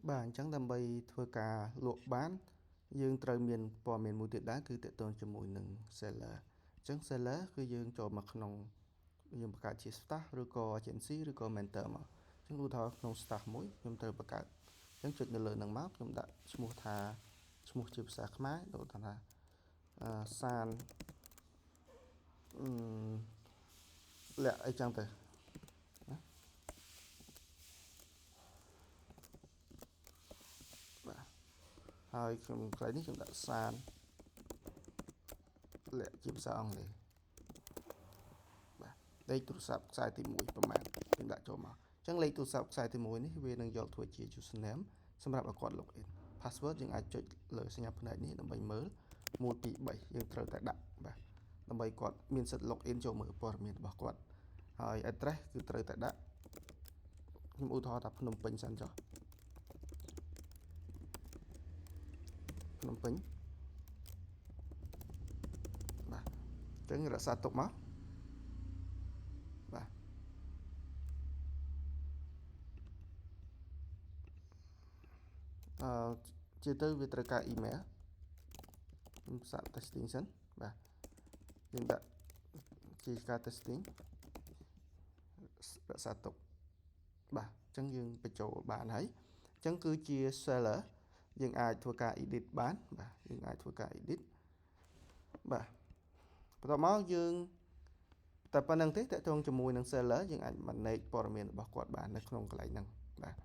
បាទអញ្ចឹងដើម្បីធ្វើការលក់បានយើងត្រូវមានព័ត៌មានមួយទៀតដែរគឺទាក់ទងជាមួយនឹង seller អញ្ចឹង seller គឺយើងចូលមកក្នុងយើងបង្កើតជា staff ឬក៏ agency ឬក៏ mentor មកអញ្ចឹងឧទាហរណ៍ក្នុង staff មួយខ្ញុំត្រូវបង្កើតអញ្ចឹងចុចនៅលើនឹងមកខ្ញុំដាក់ឈ្មោះថាឈ្មោះជាភាសាខ្មែរដូចថាអឺសានអឺលាក់អីចឹងទៅណាបាទហើយខ្ញុំកន្លែងនេះខ្ញុំដាក់សានលាក់ជាភាសាអង់គ្លេសបាទលេខទូរស័ព្ទខ្សែទី1ប្រហែលខ្ញុំដាក់ចូលមកអញ្ចឹងលេខទូរស័ព្ទខ្សែទី1នេះវានឹងយកធ្វើជា username សម្រាប់ឲ្យគាត់ login password យើងអាចចុចលើសញ្ញាភ្នែកនេះដើម្បីមើល1 2 3យើងត្រូវតែដាក់បាទដើម្បីគាត់មានសិទ្ធិ login ចូលមើលព័ត៌មានរបស់គាត់ហើយ address គឺត្រូវតែដាក់ខ្ញុំឧទាហរណ៍ថាភ្នំពេញសិនចុះភ្នំពេញបាទអញ្ចឹងរក្សាទុកមកបាទអឺជាទៅវាត្រូវការ email ខ្ញុំសាក testing សិនបាទយើងដាក់ជាការ testing រក្សាទុកបាទអញ្ចឹងយើងបញ្ចូលបានហើយអញ្ចឹងគឺជា seller យើងអាចធ្វើការ edit បានបាទយើងអាចធ្វើការ edit បាទបន្ទាប់មកយើងតែប៉ុណ្្នឹងទេតកតងជាមួយនឹង seller យើងអាច manage ព័ត៌មានរបស់គាត់បាននៅក្នុងកន្លែងហ្នឹងបាទ